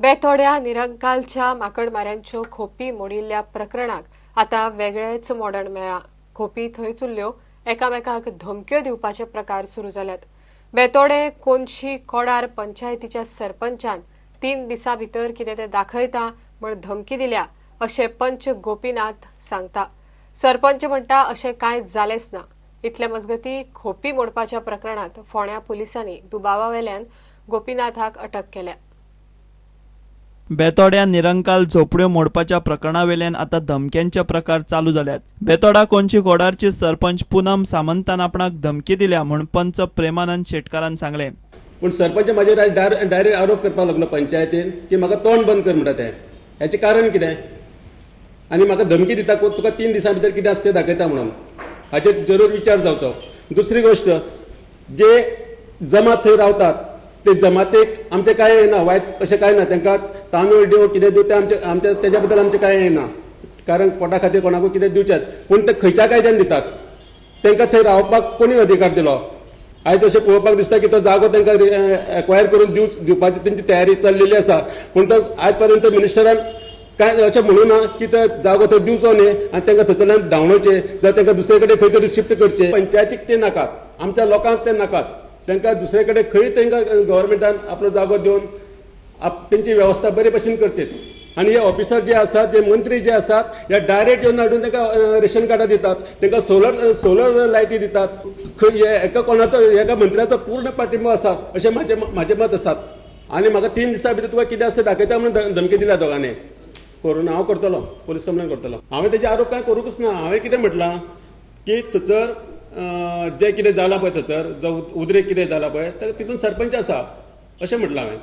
बेतोड्या निरंकालच्या माकडमाऱ्यांच्यो खोपी मोडिल्ल्या प्रकरणाक आतां वेगळेच मोडण मेळ्ळां. खोपी थंयच उरल्यो, एकामेकाक धमक्यो दिवपाचे प्रकार सुरू जाल्यात. बेतोडे कोनशी कोडार पंचायतीच्या सरपंचान 3 दिसां भितर कितें तें दाखयता म्हण धमकी दिल्या अशें पंच गोपीनाथ सांगता. सरपंच म्हणटा अशें कांय जालेंच ना. इतले मजगती खोपी मोडपाच्या प्रकरणात फोंड्या पुलिसांनी दुबावावेल्यान गोपीनाथाक अटक केल्या. बेतोड्या निरंकाल झोपड्यो मोडपाच्या प्रकरणावेल्यान आतां धमक्यांचे प्रकार चालू जाल्यात. बेतोडा कोनशी कोडारची सरपंच पुनम सामंतान आपणाक धमकी दिल्या म्हूण पंच प्रेमानंद शेटकारान सांगलें. पूण सरपंच म्हाजेर डायरेक्ट आरोप करपाक लागलो पंचायतीन की म्हाका तोंड बंद कर म्हणटा तें. हेचें कारण कितें? आनी म्हाका धमकी दिता, तुका 3 दिसां भितर कितें आसा तें दाखयता म्हणून. हाचेर जरूर विचार जावचो. दुसरी गोश्ट, जे जमात थंय रावतात ते जमातेक आमचें कांय येना, वायट अशें कांय ना. तांकां तांदूळ दिवं, कितें दिवं, तें आमचें आमच्या तेज्या बद्दल आमचें कांय येना, कारण पोटा खातीर कोणाकूय कितें दिवचेंच. पूण ते खंयच्या कायद्यान दितात? तांकां थंय रावपाक कोणी अधिकार दिलो? आयज अशें पळोवपाक दिसता की तो जागो तांकां एक्वायर करून दिवपाची तेंची तयारी चल्लेली आसा. पूण तो आयज पर्यंत मिनिस्टरान कांय अशें म्हणूं ना की तो जागो थंय दिवचो न्ही आनी तांकां थंयसरल्यान धांवडोवचें जाल्यार तांकां दुसरे कडेन खंय तरी शिफ्ट करचें. पंचायतीक ते नाकात, आमच्या लोकांक ते नाकात. तांकां दुसरे कडेन खंय तांकां गव्हर्मेंटान आपलो जागो दिवन तेंची वेवस्था बरे भशेन करची. आनी हे ऑफिसर जे आसात, जे मंत्री जे आसात, हे डायरेक्ट येवन हाडून तांकां रेशन कार्डां दितात, तांकां सोलर लायटी दितात. खंय एका कोणाचो एका मंत्र्याचो पूर्ण पाठिंबो आसा अशें म्हाजें मत आसात. आनी म्हाका 3 दिसां भितर तुका कितें आसा तें दाखयता म्हणून धमकी दिल्या दोगांनी. करून हांव करतलो, पोलीस कंप्लेन करतलो. हांवें तेजे आरोप कांय करूंकच ना. हांवें कितें म्हटलां की थंयसर जें कितें जालां पळय, थंयसर जो उद्रेक कितें जाला पळय, तर तितून सरपंच आसा अशें म्हटलां हांवें.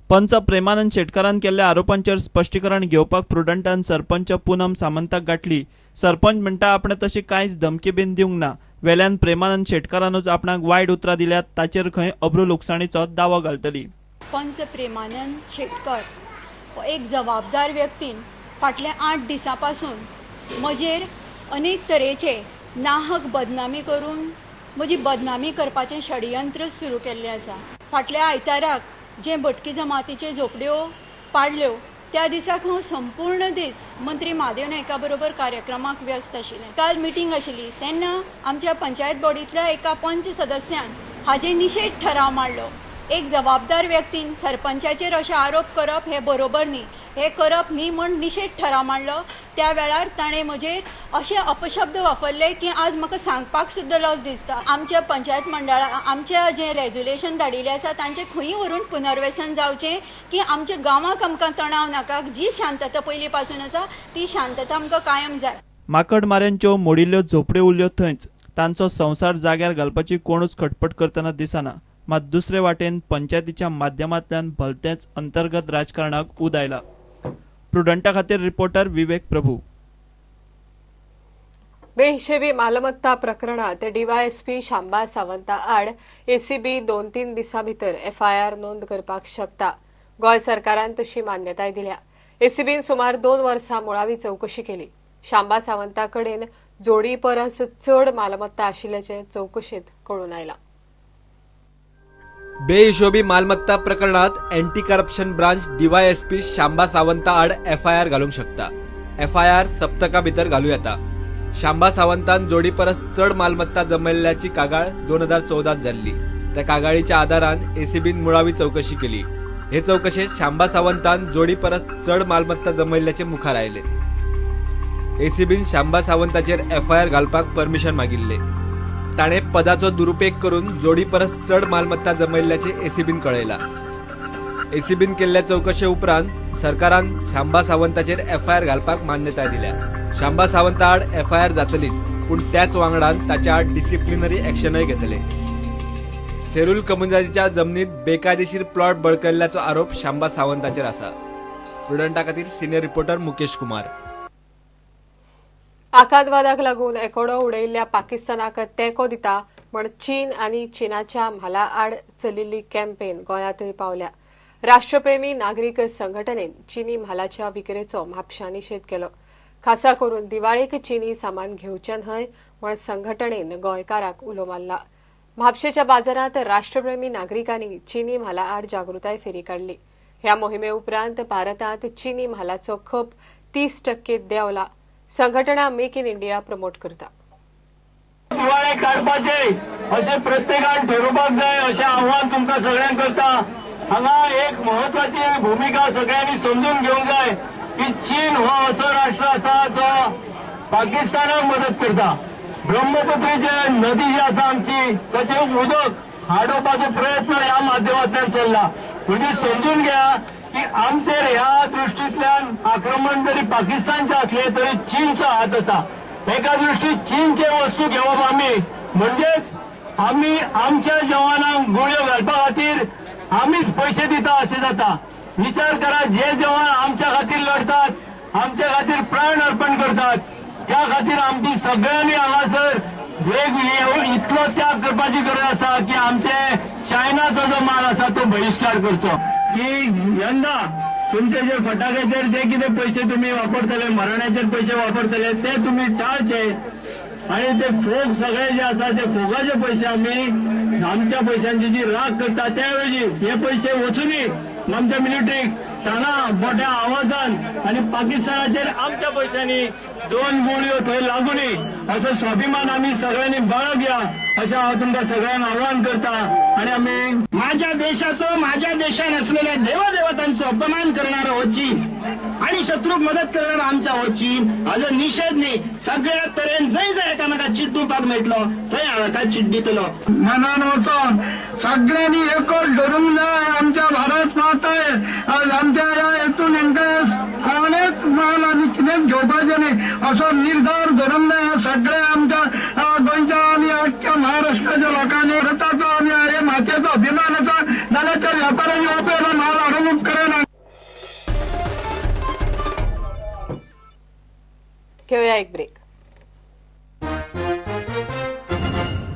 पंच प्रेमानंद शेटकारान केल्ल्या आरोपांचेर स्पश्टीकरण घेवपाक प्रुडंटान सरपंच पुनम सामंताक गाठली. सरपंच म्हणटा आपणे तशी कांयच धमकी बीन दिवंक ना. वेल्यान प्रेमानंद शेटकारानूच आपणाक वायट उतरां दिल्यात, ताचेर खंय अब्रू लुकसाणीचो दावो घालतली. पंच प्रेमानंद शेटकर हो एक जबाबदार व्यक्तीन फाटल्या 8 दिसां पासून म्हजेर अनेक तरेचे नाहक बदनामी करून म्हजी बदनामी करपाचें षडयंत्र सुरू केल्लें आसा. फाटल्या आयताराक जे भटकी जमातीच्यो झोपड्यो पाडल्यो त्या दिसाक हांव संपूर्ण दीस मंत्री महादेव नायका बरोबर कार्यक्रमाक व्यस्त आशिल्लें. काल मिटींग आशिल्ली तेन्ना आमच्या पंचायत बॉडींतल्या एका पंच सदस्यान हाजे निशेध ठराव मांडलो. एक जबाबदार व्यक्तीन सरपंचाचेर अशे आरोप करप हें बरोबर न्ही, हें करप न्ही म्हूण निशेध ठराव मांडलो. त्या वेळार ताणें म्हजेर अशे अपशब्द वापरले की आज म्हाका सांगपाक सुद्दां लज दिसता. आमच्या पंचायत मंडळा आमच्या जें रेजोल्युशन धाडिल्लें आसा तांचें खंय व्हरून पुनर्वेसन जावचें की आमच्या गांवाक आमकां तणाव नाका. जी शांतता पयलीं पासून आसा ती शांतता आमकां कायम जाय. माकडमाऱ्यांच्यो मोडिल्ल्यो झोपड्यो उरल्यो थंयच. तांचो संवसार जाग्यार घालपाची कोणूच खटपट करतना दिसना. मात दुसरे वाटेन पंचायतीच्या माध्यमांतल्यान भलतेंच अंतर्गत राजकारणाक उद आयला. प्रुडंटा खातीर रिपोर्टर विवेक प्रभू. बेहिशेबी मालमत्ता प्रकरणात डीवायएसपी शांबा सावंता आड एसीबी 2-3 दिसां भितर एफआयआर नोंद करपाक शकता. गोंय सरकारान तशी मान्यताय दिल्या. एसीबीन सुमार 2 वर्सां मुळावी चवकशी केली. शांबा सावंता कडेन जोडी परस चड मालमत्ता आशिल्ल्याचें चवकशेंत कळून आयलां. बेहिशोबी मालमत्ता प्रकरणात anti corruption branch DYSP Shamba Savanta आड एफआयआर घालूंक शकता. एफआयआर सप्तका भितर घालूं येता. शांबा सावंतान जोडी परस चड मालमत्ता जमयल्ल्याची कागाळ 2014 जाल्ली. त्या कागाळीच्या आदारान एसीबीन मुळावी चवकशी केली. हे चवकशेत शांबा सावंतान जोडी परस चड मालमत्ता जमयल्ल्याचे मुखार आयले. एसीबीन शांबा सावंताचेर एफआयआर घालपाक परमिशन मागिल्ले. ताणें पदाचो दुरुपेग करून जोडी परस चड मालमत्ता जमयल्ल्याचे एसीबीन कळयला. एसीबीन केल्ल्या चवकशे उपरांत सरकारान शांबा सावंताचेर एफआयआर घालपाक मान्यताय दिल्या. शांबा सावंता आड एफआयआर जातलीच, पूण त्याच वांगडान ताच्या आड डिसिप्लिनरी एक्शनय घेतले. सेरूल कम्युनिदादीच्या जमनीत बेकायदेशीर प्लॉट बळकयल्ल्याचो आरोप शांबा सावंताचेर आसा. प्रुडंटा खातीर सिनियर रिपोर्टर मुकेश कुमार. आकांतवादाक लागून एकोडो उडयल्ल्या पाकिस्तानाक तेंको दिता म्हण चीन आनी चीनाच्या म्हाला आड चलिल्ली कॅम्पेन गोंयांतय पावल्या. राष्ट्रप्रेमी नागरीक संघटनेन चीनी म्हालाच्या विक्रेचो म्हापशा निशेध केलो. खासा करून दिवाळेक चीनी सामान घेवचें न्हय म्हण संघटनेन गोंयकाराक उलो मारला. म्हापशेच्या बाजारांत राष्ट्रप्रेमी नागरिकांनी चीनी म्हाला आड जागृताय फेरी काडली. ह्या मोहिमे उपरांत भारतांत चीनी म्हालाचो खप 30% देंवला. संघटना मेक इन इंडिया प्रमोट करता. दिवाळे काडपाचे अशें प्रत्येकान ठरोवपाक जाय अशें आव्हान तुमकां सगळ्यांक करता. हांगा एक म्हत्वाची भुमिका सगळ्यांनी समजून घेवंक जाय की चीन हो असो राष्ट्र आसा जो पाकिस्तानाक मदत करता. ब्रह्मपुत्रीचे नदी जी आसा आमची ताचें उदक हाडोवपाचो प्रयत्न ह्या माध्यमांतल्यान चल्ला. म्हणजे समजून घ्या की आमचेर ह्या दृश्टींतल्यान आक्रमण जरी पाकिस्तानचें असलें तरी चीनचो हात आसा. एका दृष्टी चीनचे वस्तू घेवप आमी म्हणजेच आमी आमच्या जवानांक गुळयो घालपा खातीर आमीच पयशे दिता अशें जाता. विचार करा, जे जवान आमच्या खातीर लढतात, आमच्या खातीर प्राण अर्पण करतात, त्या खातीर आमची सगळ्यांनी हांगासर एक इतलो त्याग करपाची गरज आसा की आमचे चायनाचो जो माल आसा तो बहिश्कार करचो. की यंदा तुमचे जे फटाक्याचेर जे कितें पयशे तुमी वापरतले, मरणाचेर पयशे वापरतले ते तुमी टाळचे आणि ते फोग सगळे जे आसा ते फोगाचे पयशे आमी आमच्या पयशांची जी राख करता त्या ऐवजी हे पयशे वचुनी आमच्या मिलिटरीक सांगा मोठ्या आवाजान आणि पाकिस्तानाचेर आमच्या पयशांनी 2 गुळयो थंय लागुनी असो स्वाभिमान आमी सगळ्यांनी बाळगया अशें हांव तुमकां सगळ्यांक आव्हान करता. आणि आमी माझ्या देशाचो, माझ्या देशान असलेल्या देवदेवतांचो अपमान करणारा हो चीन आणि शत्रूक मदत करणारा आमच्या हो चीन हाजो निशेध न्ही सगळ्या तरेन जंय जंय एकामेका चिड्डुपाक मेळटलो थंय हांव चिड्डितलो. मनान वचोन सगळ्यांनी एकवट धरूंक जाय. आमच्या भारत माताय आमच्या ह्या हेतून हेंकां कोणेच माल आनी कितेंच घेवपाचें न्ही असो निर्धार धरूंक जाय. सगळ्या आमच्या गोंयच्या आनी अख्ख्या महाराष्ट्राच्या लोकांनी भारताचो आनी हे मातयेचो अभिमान आसा जाल्यार त्या व्यापाऱ्यांनी हो माल हाडूंक उपकरना. घेऊया एक ब्रेक.